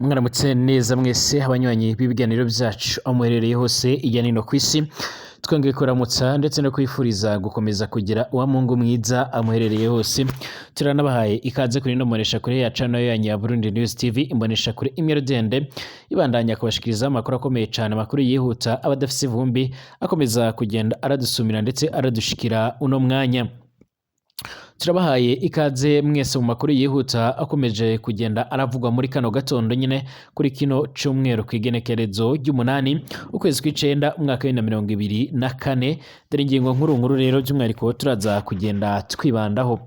Mwaramutse neza mwese abanywanyi b'ibiganiro byacu aho muherereye hose hirya no hino ku isi. Twongeye kuramutsa ndetse no kwifuriza gukomeza kugira uwamungu mwiza aho muherereye hose. Turanabahaye ikaze kuri ino mboneshakure ya channel yanyu ya Burundi News TV, imboneshakure imwe rudende ibandanya kubashikiriza amakuru akomeye cyane, amakuru yihuta abadafise ivumbi, akomeza kugenda aradusumira ndetse aradushikira uno mwanya. Turabahaye ikaze mwese mu makuru yihuta akomeje kugenda aravugwa muri kano gatondo nyine kuri kino cyumweru, ku igenekerezo ry'umunani ukwezi kw'icenda umwaka wa 2024. Dore ingingo nkuru nkuru rero by'umwihariko turaza kugenda twibandaho.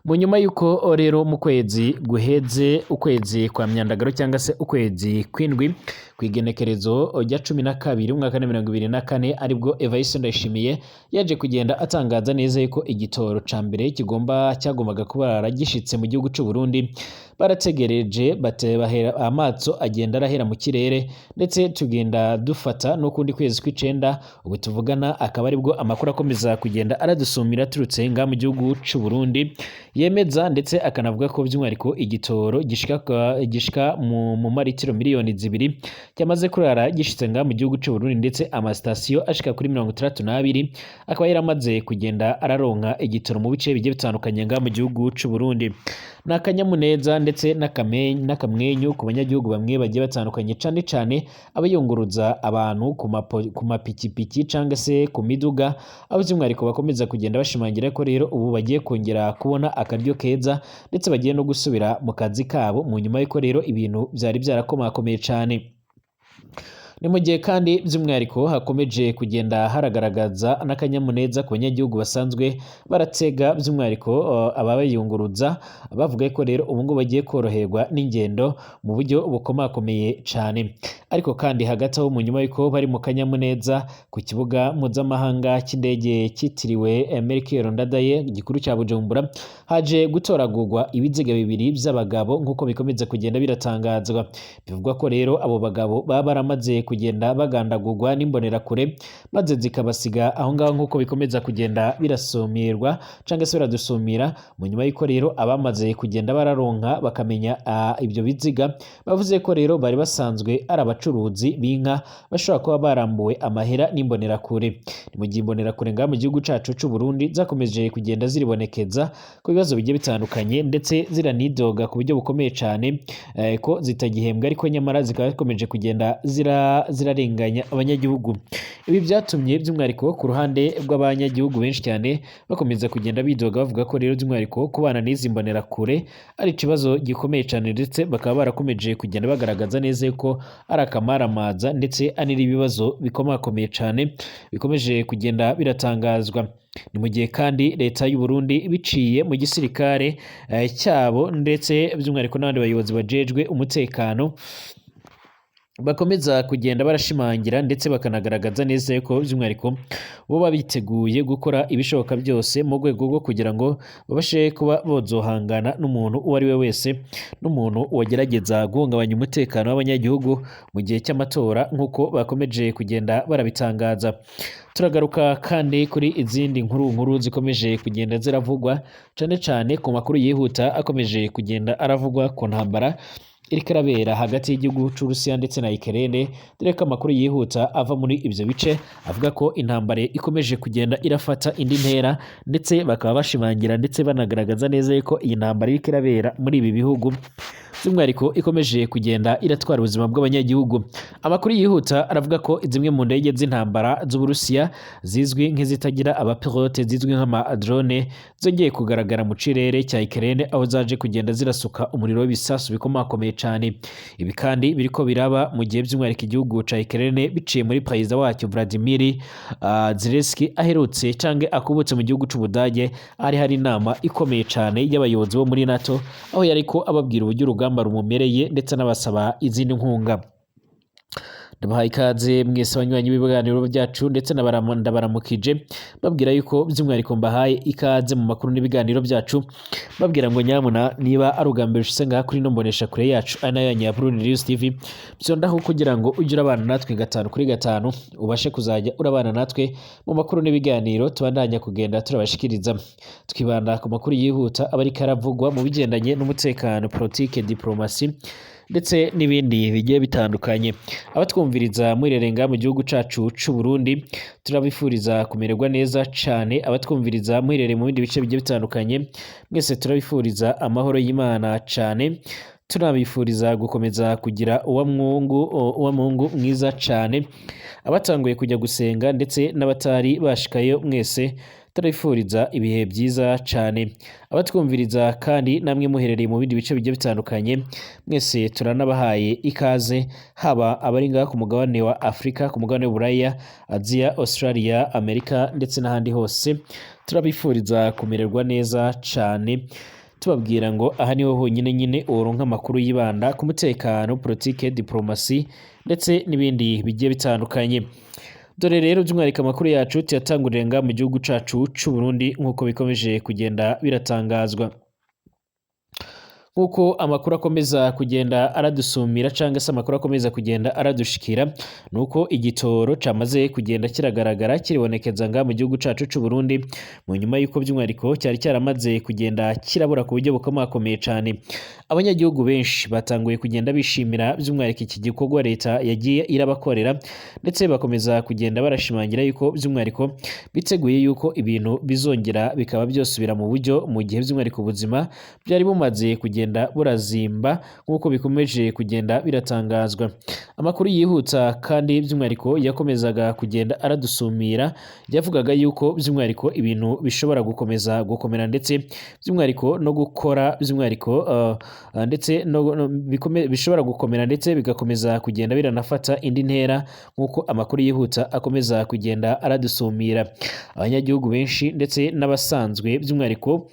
Mu nyuma y'uko rero mu kwezi guheze, ukwezi kwa myandagaro cyangwa se ukwezi kw'indwi, ku igenekerezo rya 12 umwaka wa 2024, aribwo Evariste Ndayishimiye yaje kugenda atangaza neza yuko igitoro ca mbere kigomba cyagombaga kuba gishitse mu gihugu c'u Burundi. Barategereje bahera amaso agenda arahera mu kirere, ndetse tugenda dufata n'ukundi kwezi kw'icenda. Ubu tuvugana akaba aribwo amakuru akomeza kugenda aradusumira aturutse ngaha mu gihugu c'u Burundi, yemeza ndetse akanavuga ko by'umwihariko igitoro gishika mu maritiro 2 miliyoni cyamaze kurara gishitse ngaha mu gihugu c'u Burundi, ndetse amasitasiyo ashika kuri 62 akaba yaramaze kugenda araronka igitoro mu bice bigiye bitandukanye ngaha mu gihugu c'u Burundi. Ni akanyamuneza ndetse n'akamwenyu ku banyagihugu bamwe bagiye batandukanye, cane cane abayunguruza abantu ku mapikipiki cyangwa se ku miduga, aho by'umwihariko bakomeza kugenda bashimangira ko rero ubu bagiye kongera kubona akaryo keza ndetse bagiye no gusubira mu kazi kabo, mu nyuma y'uko rero ibintu byari byarakomakomeye cane. Ni mu gihe kandi by'umwihariko hakomeje kugenda haragaragaza n'akanyamuneza ku banyagihugu basanzwe baratega, by'umwihariko ababayunguruza, bavuga ko rero ubu ngubu bagiye koroherwa n'ingendo mu buryo bukomakomeye cane. Ariko kandi hagati aho, mu nyuma y'uko bari mu kanyamuneza, ku kibuga mpuzamahanga cy'indege cyitiriwe Melchior Ndadaye gikuru cya Bujumbura haje gutoragurwa ibiziga bibiri by'abagabo, nk'uko bikomeza kugenda biratangazwa. Bivugwa ko rero abo bagabo baba baramaze kugenda bagandagurwa n'imbonerakure, maze zikabasiga aho ngaho, nk'uko bikomeza kugenda birasumirwa cyangwa se biradusumira. Mu nyuma y'uko rero abamaze kugenda bararonka bakamenya ibyo biziga, bavuze ko rero bari basanzwe ari abacuruzi b'inka bashobora kuba barambuwe amahera n'imbonerakure. Ni mu gihe imbonerakure ngaha mu gihugu cacu c'u Burundi zakomeje kugenda ziribonekeza ku bibazo bigiye bitandukanye, ndetse ziranidoga ku buryo bukomeye cane ko zitagihembwa, ariko nyamara zikaba zikomeje kugenda zirarenganya abanyagihugu. Ibi byatumye by'umwihariko ku ruhande rw'abanyagihugu benshi cyane bakomeza kugenda bidoga, bavuga ko rero by'umwihariko kubana n'izi mbonerakure ari ikibazo gikomeye cyane, ndetse bakaba barakomeje kugenda bagaragaza neza ko ari akamaramaza, ndetse ari n'ibibazo bikomakomeye cyane bikomeje kugenda biratangazwa. Ni mu gihe kandi leta y'u Burundi biciye mu gisirikare cyabo, ndetse by'umwihariko n'abandi bayobozi bajejwe umutekano, bakomeza kugenda barashimangira ndetse bakanagaragaza neza ko by'umwihariko bo biteguye gukora ibishoboka byose mu rwego rwo kugira ngo babashe kuba bozohangana n'umuntu uwo ari we wese, n'umuntu wagerageza guhungabanya umutekano w'abanyagihugu mu gihe cy'amatora, nk'uko bakomeje kugenda barabitangaza. Turagaruka kandi kuri izindi nkuru nkuru zikomeje kugenda ziravugwa, cane cane ku makuru yihuta akomeje kugenda aravugwa ku ntambara iriko irabera hagati y'igihugu c'Uburusiya ndetse na Ukraine, dore ko amakuru yihuta ava muri ivyo bice avuga ko intambara ikomeje kugenda irafata indi ntera, ndetse bakaba bashimangira ndetse banagaragaza neza yuko iyi ntambara iriko irabera muri ibi bihugu by'umwihariko ikomeje kugenda iratwara ubuzima bw'abanyagihugu. Amakuru yihuta aravuga ko zimwe mu ndege z'intambara z'Uburusiya zizwi nk'izitagira abapilote, zizwi nk'ama drone, zongeye kugaragara mu kirere cya Ukraine, aho zaje kugenda zirasuka umuriro w'ibisasu bikomakomeye cyane. Ibi kandi biriko biraba mu gihe by'umwihariko igihugu ca Ukraine biciye muri perezida wacyo Vladimir Zelensky aherutse canke akubutse mu gihugu c'Ubudage, ari hari inama ikomeye cyane y'abayobozi bo muri NATO, aho yariko ababwira uburyo urugamba rumumereye ndetse anabasaba izindi nkunga. Ndabahaye ikaze mwese abanywanyi b'ibiganiro byacu, ndetse ndabaramukije, babwira yuko by'umwihariko mbahaye ikaze mu makuru n'ibiganiro byacu, babwira ngo nyamuna niba ari ubwa mbere ushitse ngaha kuri ino mbonesha kure yacu ari nayo ya Burundi News TV, byondaho kugira ngo ujye urabana natwe gatanu kuri gatanu, ubashe kuzajya urabana natwe mu makuru n'ibiganiro tubandanya kugenda turabashikiriza. Twibanda ku makuru yihuta aba ariko aravugwa mu bigendanye n'umutekano, politike, diplomasi. ndetse n'ibindi bigiye bitandukanye. Abatwumviriza muherereye mu gihugu cacu c'u Burundi, turabifuriza kumererwa neza cane. Abatwumviriza muherereye mu bindi bice bigiye bitandukanye, mwese turabifuriza amahoro y'Imana cane, tunabifuriza gukomeza kugira uwa Mungu mwiza cane. Abatanguye kujya gusenga ndetse n'abatari bashikayo, mwese turabifuriza ibihe byiza cane. Abatwumviriza kandi namwe muherereye mu bindi bice bigiye bitandukanye, mwese turanabahaye ikaze, haba abari ngaha ku mugabane wa Afurika, ku mugabane w'Uburaya, Aziya, Australia, Amerika ndetse n'ahandi hose, turabifuriza kumererwa neza cane, tubabwira ngo aha niho honyine nyine uronka amakuru yibanda ku mutekano, politike, diplomasi ndetse n'ibindi bigiye bitandukanye. Dore rero by'umwihariko amakuru yacu tuyatangurire nga mu gihugu cacu c'u Burundi, nk'uko bikomeje kugenda biratangazwa, nk'uko amakuru akomeza kugenda aradusumira cyangwa se amakuru akomeza kugenda aradushikira, nuko igitoro camaze kugenda kiragaragara, kiribonekeza nga mu gihugu cacu c'u Burundi, mu nyuma y'uko by'umwihariko cyari cyaramaze kugenda kirabura ku buryo bukomakomeye cane. Abanyagihugu benshi batanguye kugenda bishimira by'umwihariko iki gikorwa leta yagiye irabakorera, ndetse bakomeza kugenda barashimangira yuko by'umwihariko biteguye yuko ibintu bizongera bikaba byosubira mu buryo, mu gihe by'umwihariko ubuzima byari bumaze kugenda burazimba, nk'uko bikomeje kugenda biratangazwa. Amakuru yihuta kandi by'umwihariko yakomezaga kugenda aradusumira yavugaga yuko by'umwihariko ibintu bishobora gukomeza gukomera, ndetse by'umwihariko no gukora by'umwihariko ndetse no bishobora gukomera ndetse bigakomeza kugenda biranafata indi ntera, nk'uko amakuru yihuta akomeza kugenda aradusumira. Abanyagihugu benshi ndetse n'abasanzwe by'umwihariko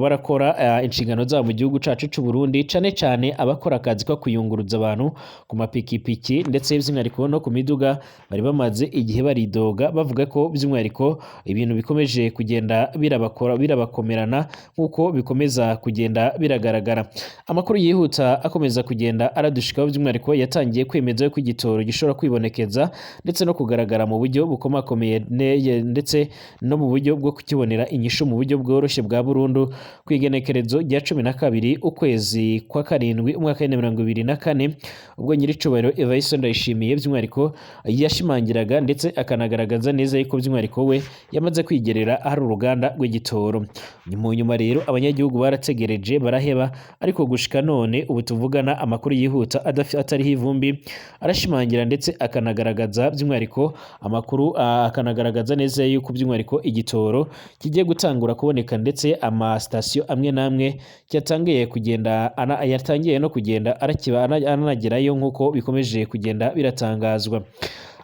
barakora inshingano zabo mu gihugu cacu c'u Burundi, cane cane abakora akazi ko kuyunguruza abantu ku mapikipiki ndetse by'umwihariko no ku miduga, bari bamaze igihe baridoga bavuga ko by'umwihariko ibintu bikomeje kugenda birabakora birabakomerana, nk'uko bikomeza kugenda biragaragara. Amakuru yihuta akomeza kugenda aradushikaho by'umwihariko yatangiye kwemeza ko igitoro gishobora kwibonekeza ndetse no kugaragara mu buryo bukomakomeye ndetse no mu buryo bwo kukibonera inyishu mu buryo bworoshye bwa burundu ku igenekerezo rya 12 ukwezi kwa karindwi umwaka wa 2024, ubwo nyiricubahiro Evariste Ndayishimiye by'umwihariko yashimangiraga ndetse akanagaragaza neza yuko by'umwihariko we yamaze kwigerera ahari uruganda rw'igitoro. Mu nyuma rero abanyagihugu barategereje baraheba, ariko gushika none ubu tuvugana amakuru yihuta atariho ivumbi arashimangira ndetse akanagaragaza by'umwihariko amakuru akanagaragaza neza yuko by'umwihariko igitoro kigiye gutangura kuboneka, ndetse amasitasiyo amwe n'amwe yatangiye kugenda yatangiye no kugenda arakiba anagerayo, nk'uko bikomeje kugenda biratangazwa.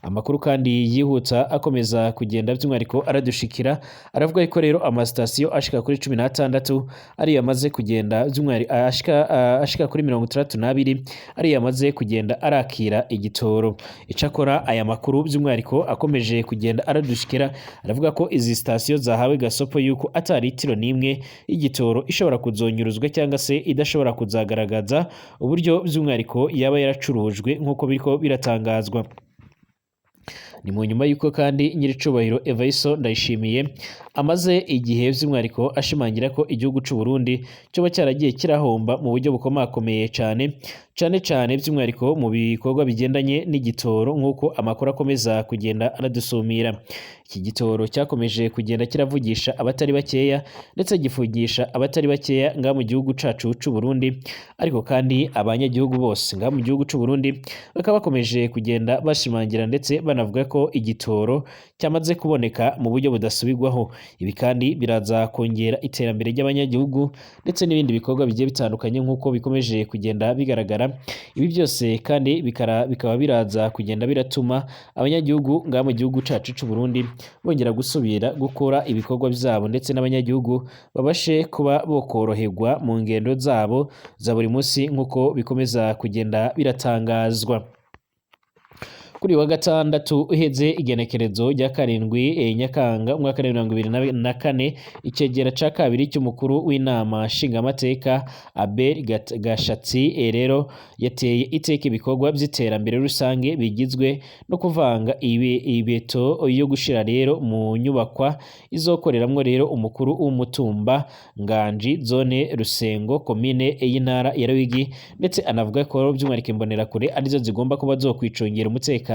Amakuru kandi yihuta akomeza kugenda by'umwihariko aradushikira aravuga ko rero amasitasiyo ashika kuri 16 ariyo amaze kugenda by'umwihariko ashika kuri 62 ariyo amaze kugenda arakira igitoro. Icakora aya makuru by'umwihariko akomeje kugenda aradushikira aravuga ko izi sitasiyo zahawe gasopo yuko atari litiro n'imwe y'igitoro ishobora kuzonyuruzwa cyangwa se idashobora kuzagaragaza uburyo by'umwihariko yaba yaracurujwe, nk'uko biriko biratangazwa. Ni mu nyuma y'uko kandi nyiricubahiro Evariste Ndayishimiye amaze igihe by'umwihariko ashimangira ko igihugu c'u Burundi cyoba cyaragiye kirahomba mu buryo bukomakomeye cane, cane cane by'umwihariko mu bikorwa bigendanye n'igitoro, nk'uko amakuru akomeza kugenda aradusumira. Iki gitoro cyakomeje kugenda kiravugisha abatari bakeya ndetse gifugisha abatari bakeya ngaha mu gihugu cacu c'u Burundi, ariko kandi abanyagihugu bose ngaha mu gihugu c'u Burundi bakaba bakomeje kugenda bashimangira ndetse banavuga ko igitoro cyamaze kuboneka mu buryo budasubirwaho. Ibi kandi biraza kongera iterambere ry'abanyagihugu ndetse n'ibindi bikorwa bigiye bitandukanye, nk'uko bikomeje kugenda bigaragara. Ibi byose kandi bikaba biraza kugenda biratuma abanyagihugu ngaha mu gihugu cacu c'u Burundi bongera gusubira gukora ibikorwa byabo, ndetse n'abanyagihugu babashe kuba bokoroherwa mu ngendo zabo za buri munsi, nk'uko bikomeza kugenda biratangazwa. Kuri wa gatandatu uheze, igenekerezo rya 7 Nyakanga umwaka wa 2024, icegera ca kabiri cy'umukuru w'inama nshingamateka Abel Gashatsi rero yateye iteka ibikorwa by'iterambere rusange bigizwe no kuvanga ibeto yo gushira rero mu nyubakwa izokoreramwo rero umukuru w'umutumba Nganji, zone Rusengo, komine y'intara ya Ruyigi, ndetse anavuga ko by'umwihariko imbonerakure arizo zigomba kuba zokwicungira umutekano,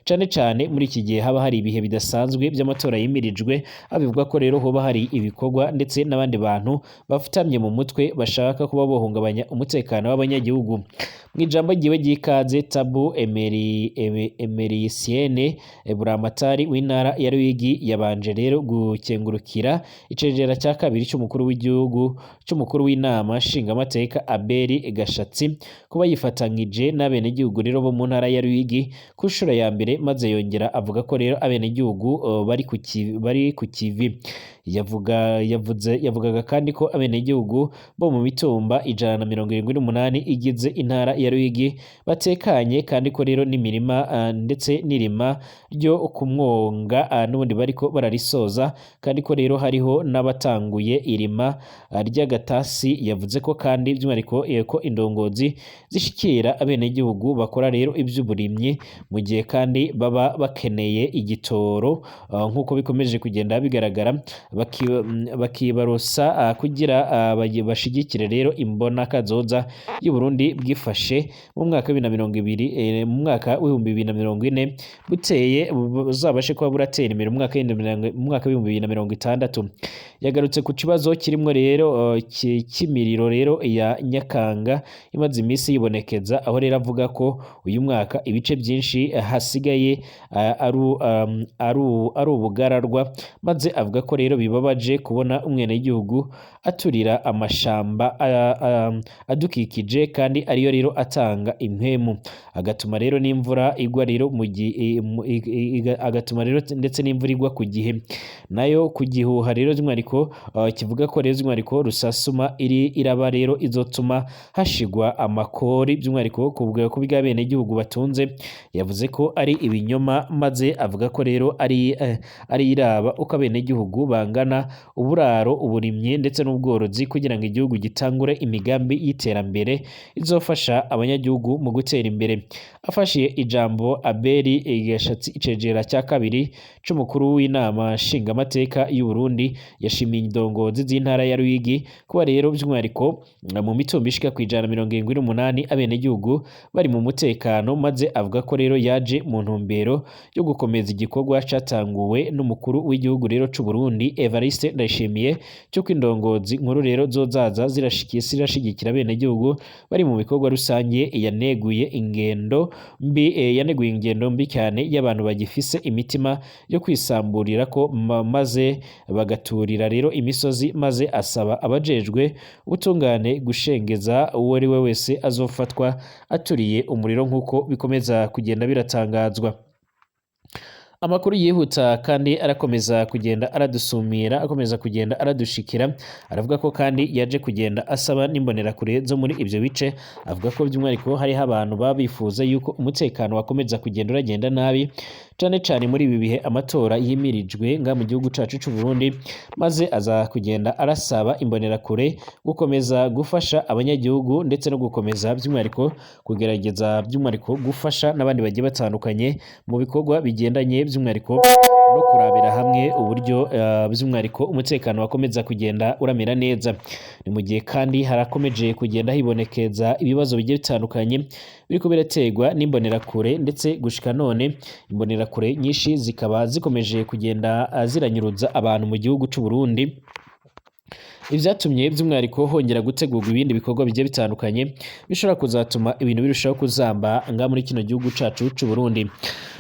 cane cane muri iki gihe haba hari ibihe bidasanzwe by'amatora yimirijwe, abivuga ko rero hoba hari ibikorwa ndetse n'abandi bantu bafutamye mu mutwe bashaka kuba bohungabanya umutekano w'abanyagihugu. Mu ijambo ryiwe ry'ikaze, Tabu Emerisienne Buramatari w'intara ya Ruyigi yabanje rero gukengurukira icegera cya kabiri cy'umukuru w'igihugu cy'umukuru w'inama nshingamateka Abel Gashatsi kuba yifatanyije n'abenegihugu rero bo mu ntara ya Ruyigi ku nshuro ya mbere, maze yongera avuga ko rero abenegihugu bari ku kivi. Yavugaga kandi ko abenegihugu bo mu mitumba 178 igize intara ya Ruyigi batekanye, kandi ko rero n'imirima ndetse n'irima ryo kumwonga n'ubundi bariko bararisoza, kandi ko rero hariho n'abatanguye irima ry'agatasi. Yavuze ko kandi by'umwihariko ko indongozi zishikira abenegihugu bakora rero iby'uburimyi mu gihe kandi baba bakeneye igitoro, nk'uko bikomeje kugenda bigaragara, bakibarosa kugira bashigikire rero imbona kazoza y'u Burundi bwifashe mu mwaka wa 2020, mu mwaka w'ibihumbi 2040 buteye buzabashe kuba buratera imbere mu mwaka w'ibihumbi 2060. Yagarutse ku kibazo kirimwo rero cy'imiriro rero ya Nyakanga imaze iminsi yibonekeza, aho rero avuga ko uyu mwaka ibice byinshi hasigaye ari ubugararwa, maze avuga ko rero bibabaje kubona umwenegihugu aturira amashamba adukikije kandi ariyo rero atanga impwemu, agatuma rero n'imvura igwa rero mu gihe agatuma rero ndetse n'imvura igwa ku gihe. Nayo ku gihuha rero by'umwihariko kivuga ko rero by'umwihariko rusasuma iri iraba rero izotuma hashigwa amakori by'umwihariko ku bw'abenegihugu batunze, yavuze ko ari ibinyoma, maze avuga ko rero ari iraba uko abenegihugu bangana, uburaro, uburimyi ndetse n'ubworozi kugira ngo igihugu gitangure imigambi y'iterambere izofasha abanyagihugu mu gutera imbere. Afashe ijambo Abel Gashatsi, icegera cya kabiri c'umukuru w'inama nshingamateka y'u Burundi, yashimiye indongozi z'intara ya Ruyigi kuba rero by'umwihariko mu mitumba ishika ku 178 abenegihugu bari mu mutekano, maze avuga ko rero yaje mu ntumbero yo gukomeza igikorwa catanguwe n'umukuru w'igihugu rero c'u Burundi Evariste Ndayishimiye cy'uko indongozi nkuru rero zozaza zirashigikira abenegihugu bari mu bikorwa rusange. Yaneguye ingendo mbi cyane y'abantu bagifise imitima yo kwisamburira ko maze bagaturira rero imisozi, maze asaba abajejwe ubutungane gushengeza uwo ari we wese azofatwa aturiye umuriro nk'uko bikomeza kugenda biratangazwa. Amakuru yihuta kandi arakomeza kugenda aradusumira, akomeza kugenda aradushikira, aravuga ko kandi yaje kugenda asaba n'imbonerakure zo muri ibyo bice, avuga ko by'umwihariko hariho abantu baba bifuza yuko umutekano wakomeza kugenda uragenda nabi, cane cane muri ibi bihe amatora yimirijwe nga mu gihugu cacu c'u Burundi, maze aza kugenda arasaba imbonerakure gukomeza gufasha abanyagihugu ndetse no gukomeza by'umwihariko kugerageza by'umwihariko gufasha n'abandi bagiye batandukanye mu bikorwa bigendanye by'umwihariko no kurabira hamwe uburyo by'umwihariko umutekano wakomeza kugenda uramera neza. Ni mu gihe kandi harakomeje kugenda hibonekeza ibibazo bigiye bitandukanye biriko biraterwa n'imbonerakure, ndetse gushika none imbonerakure nyinshi zikaba zikomeje kugenda ziranyuruza abantu mu gihugu c'u Burundi, ivyatumye by'umwihariko hongera gutegurwa ibindi bikorwa bigiye bitandukanye bishobora kuzatuma ibintu birushaho kuzamba nga muri kino gihugu cacu c'u Burundi.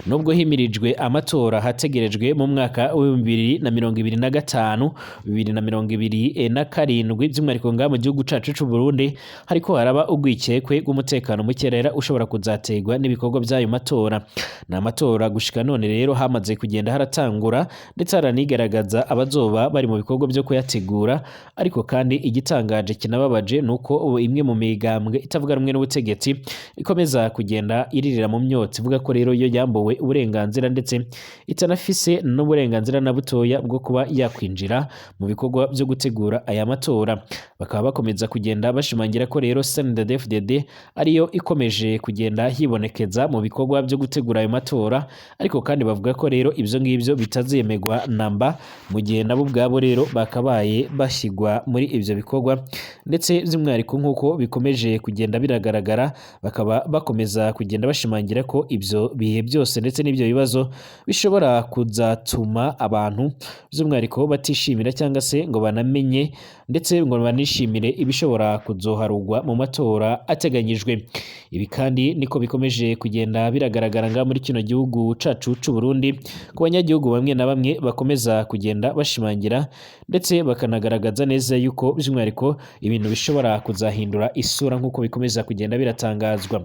Nubwo himirijwe amatora hategerejwe mu mwaka wa 2025 2027 by'umwihariko nga mu gihugu cacu c'u Burundi hariko haraba ugwikekwe rw'umutekano muke rero ushobora kuzaterwa n'ibikorwa by'ayo matora. Ni amatora gushika none rero hamaze kugenda haratangura ndetse haranigaragaza abazoba bari mu bikorwa byo kuyategura, Ariko kandi igitangaje kinababaje nuko ubu imwe mu migambwe itavuga rumwe n'ubutegetsi ikomeza kugenda iririra mu myotsi, ivuga ko rero yo yambuwe uburenganzira ndetse itanafise n'uburenganzira na butoya bwo kuba yakwinjira mu bikorwa byo gutegura aya matora. Bakaba bakomeza kugenda bashimangira ko rero CNDD-FDD ariyo ikomeje kugenda hibonekeza mu bikorwa byo gutegura ayo matora. Ariko kandi bavuga ko rero ibyo ngibyo bitazemerwa namba, mu gihe nabo ubwabo rero bakabaye bashyigwa muri ibyo bikorwa, ndetse by'umwihariko nk'uko bikomeje kugenda biragaragara, bakaba bakomeza kugenda bashimangira ko ibyo bihe byose ndetse n'ibyo bibazo bishobora kuzatuma abantu by'umwihariko batishimira cyangwa se ngo banamenye ndetse ngo banishimire ibishobora kuzoharugwa mu matora ateganyijwe. Ibi kandi niko bikomeje kugenda biragaragara nga muri kino gihugu cacu c'u Burundi, ku banyagihugu bamwe na bamwe bakomeza kugenda bashimangira ndetse bakanagaragaza neza yuko by'umwihariko ibintu bishobora kuzahindura isura nk'uko bikomeza kugenda biratangazwa.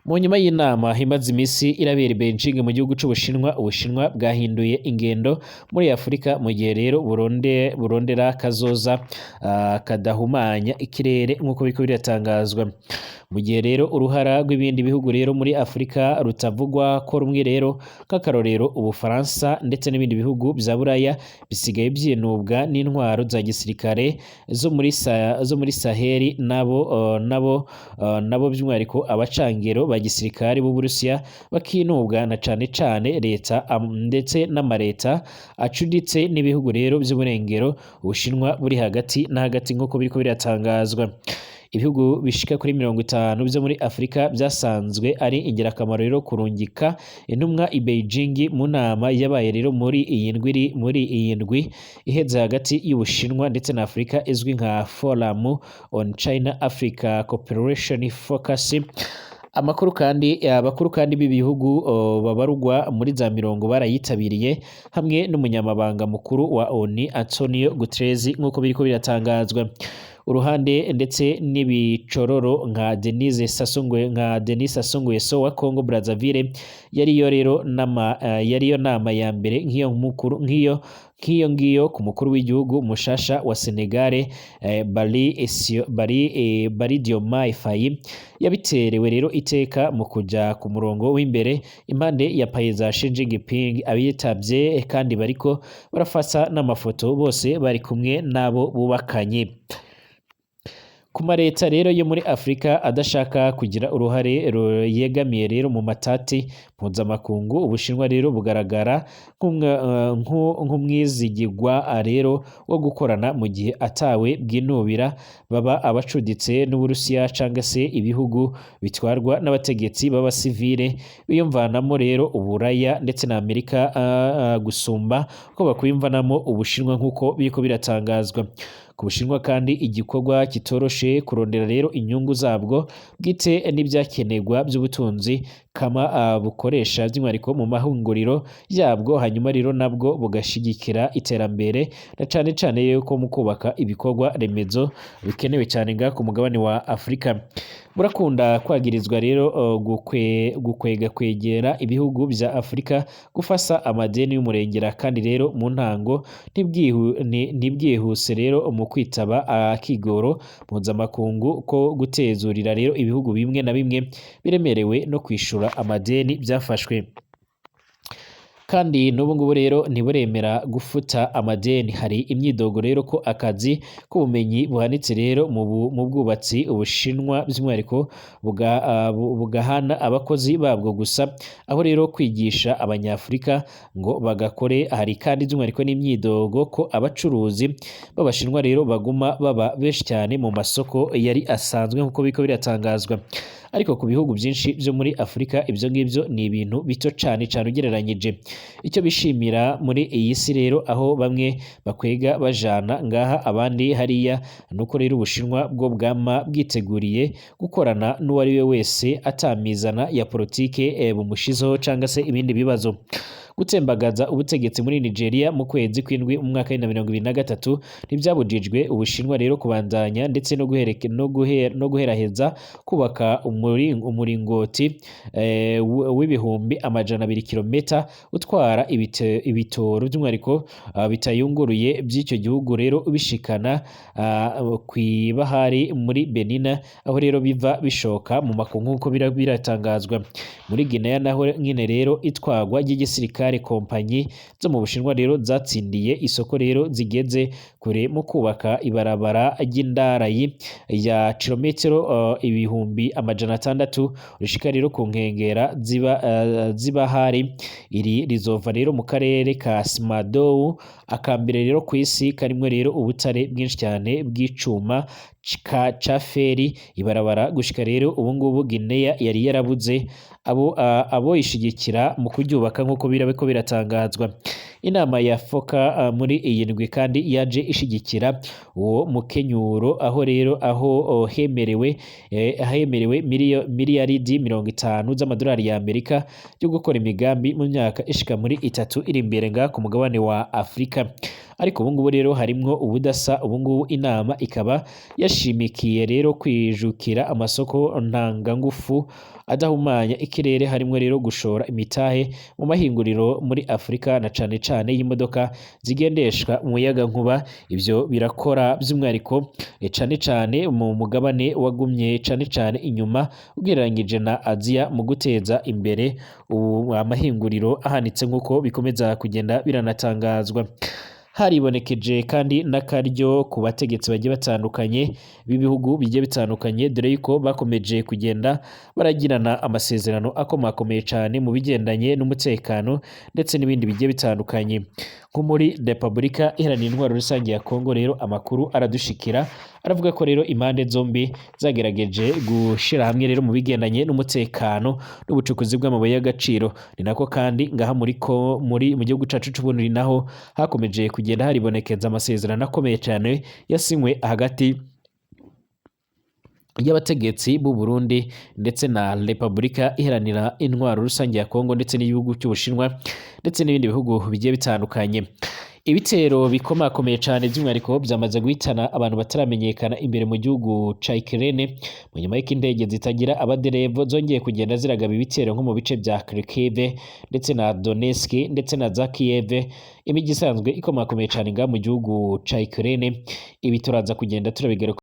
Mu nyuma y'inama imaze iminsi irabera i Beijing mu gihugu c'Ubushinwa, Ubushinwa bwahinduye ingendo muri Afurika mu gihe rero burondera kazoza kadahumanya ikirere nk'uko biriko biratangazwa. Mu gihe rero uruhara rw'ibindi bihugu rero muri Afurika rutavugwa ko rumwe rero, nk'akarorero Ubufaransa ndetse n'ibindi bihugu vya Buraya bisigaye vyinubwa n'intwaro za gisirikare zo muri Saheli, nabo by'umwihariko abacangero ba gisirikare b'Uburusiya bakinubwa na cane cane leta ndetse n'amareta acuditse n'ibihugu rero vy'uburengero. Ubushinwa buri hagati na hagati nk'uko biriko biratangazwa. Ibihugu bishika kuri 50 vyo muri Afurika byasanzwe ari ingirakamaro rero kurungika intumwa i Beijing mu nama yabaye rero muri iyi ndwi iheze hagati y'Ubushinwa ndetse na Afurika, izwi nka Forum on China Africa Cooperation Focus. Amakuru kandi, abakuru kandi b'ibihugu babarugwa muri za mirongo barayitabiriye, hamwe n'umunyamabanga mukuru wa ONU Antonio Guterres nk'uko biriko biratangazwa. Uruhande ndetse n'ibicororo nka Denis Sassou Nguesso wa Congo Brazzaville, yariyo rero nama yariyo nama ya mbere nk'iyo mukuru nk'iyo nk'iyo ngiyo ku mukuru w'igihugu mushasha wa Senegal, Bari Diomaye Faye, yabiterewe rero iteka mu kuja ku murongo w'imbere impande ya Perezida Xi Jinping. Abitavye kandi bariko barafata n'amafoto bose bari kumwe n'abo bubakanye. Ku mareta rero yo muri Afurika adashaka kugira uruhare yegamiye rero mu matati mpuzamakungu, Ubushinwa rero bugaragara nk'umwizigirwa rero wo gukorana mu gihe atawe bwinubira, baba abacuditse n'Uburusiya cangwa se ibihugu bitwarwa n'abategetsi b'abasivile biyumvanamo rero Uburaya ndetse na Amerika gusumba ko bakwiyumvanamo Ubushinwa nk'uko biriko biratangazwa. Ku Bushinwa kandi igikorwa kitoroshe kurondera rero inyungu zabwo bwite n'ibyakenerwa by'ubutunzi kama bukoresha by'umwihariko mu mahunguriro yabwo, hanyuma rero nabwo bugashigikira iterambere na cane cane yuko mu kubaka ibikorwa remezo bikenewe cyane ngaha ku mugabane wa Afurika. Burakunda kwagirizwa rero gukwega kwegera ibihugu vya Afurika gufasa amadeni y'umurengera, kandi rero mu ntango ntibwihuse rero mu kwitaba akigoro mpuzamakungu ko gutezurira rero ibihugu bimwe na bimwe biremerewe no kwishura amadeni byafashwe. Kandi n'ubu ngubu rero ntiburemera gufuta amadeni. Hari imyidogo rero ko akazi k'ubumenyi buhanitse rero mu bwubatsi Ubushinwa by'umwihariko bugahana abakozi babwo gusa, aho rero kwigisha Abanyafurika ngo bagakore. Hari kandi by'umwihariko n'imyidogo ko abacuruzi b'Abashinwa rero baguma baba benshi cyane mu masoko yari asanzwe nk'uko biriko biratangazwa. Ariko ku bihugu byinshi byo muri Afurika ibyo ngibyo ni ibintu bito cyane cyane ugereranyije. Icyo bishimira muri iyi si rero, aho bamwe bakwega bajana ngaha abandi hariya, nuko rero Ubushinwa bwo bwama bwiteguriye gukorana n'uwari we wese atamizana ya politike bumushizeho cyangwa se ibindi bibazo. Gutembagaza ubutegetsi muri Nigeria mu kwezi kw'indwi mu mwaka wa 2023 ntivyabujijwe Ubushinwa rero kubandanya ndetse no guhereke no guhe, no guheraheza kubaka umuringoti w'200,000 kilometa utwara ibitoro by'umwihariko bitayunguruye by'icyo gihugu rero bishikana kw'ibahari muri Benin, aho rero biva bishoka mu makungu nk'uko biratangazwa. Muri Guinea naho nyine rero itwagwa ry'igisirikare, kompanyi zo mu Bushinwa rero zatsindiye isoko rero zigeze kure mu kubaka ibarabara ry'indarayi ya kilometero 600,000 rishika rero ku nkengera z'ibahari. Iri rizova rero mu karere ka Simadou, akambere rero ku isi karimwo rero ubutare bwinshi cyane bw'icuma ca feri. Ibarabara gushika rero ubu ngubu Guinea yari yarabuze abo ishigikira mu kuryubaka nk'uko birabeko biratangazwa. Inama ya FOCA muri iyi ndwi kandi yaje ishigikira uwo mukenyuro, aho rero aho hemerewe miliyaridi 50 z'amadolari ya Amerika yo gukora imigambi mu myaka ishika muri 3 iri imbere nga ku mugabane wa Afrika. Ariko ubu ngubu rero harimwo ubudasa. Ubu ngubu inama ikaba yashimikiye rero kwijukira amasoko ntangangufu adahumanya ikirere, harimwo rero gushora imitahe mu mahinguriro muri Afrika na cane cane y'imodoka zigendeshwa umuyaga nkuba. Ivyo birakora by'umwihariko cane cane mu mugabane wagumye cane cane inyuma ugereranyije na Aziya mu guteza imbere ubu amahinguriro ahanitse nk'uko bikomeza kugenda biranatangazwa. Haribonekeje kandi n'akaryo ku bategetsi bagiye batandukanye b'ibihugu bigiye bitandukanye, dore yuko bakomeje kugenda baragirana amasezerano akomakomeye cyane mu bigendanye n'umutekano ndetse n'ibindi bigiye bitandukanye. Nko muri Repubulika Iharanira Intwaro Rusange ya Kongo rero amakuru aradushikira aravuga ko rero impande zombi zagerageje gushira hamwe rero mu bigendanye n'umutekano n'ubucukuzi bw'amabuye y'agaciro. Ni nako kandi ngaha muri mu gihugu cacu c'Uburundi naho hakomeje kugenda haribonekeza amasezerano akomeye cyane yasinywe hagati y'abategetsi b'u Burundi ndetse na Repubulika Iharanira Intwaro Rusange ya Kongo ndetse n'igihugu cy'Ubushinwa ndetse n'ibindi bihugu bigiye bitandukanye. Ibitero bikomakomeye cyane by'umwihariko byamaze guhitana abantu bataramenyekana imbere mu gihugu ca Ukraine, mu nyuma y'uko indege zitagira abaderevo zongeye kugenda ziragaba ibitero nko mu bice bya Kharkiv ndetse na Donetsk ndetse na za Kiev, imijyi isanzwe ikomakomeye cyane ngaha mu gihugu ca Ukraine. Ibi turaza kugenda turabigaruka.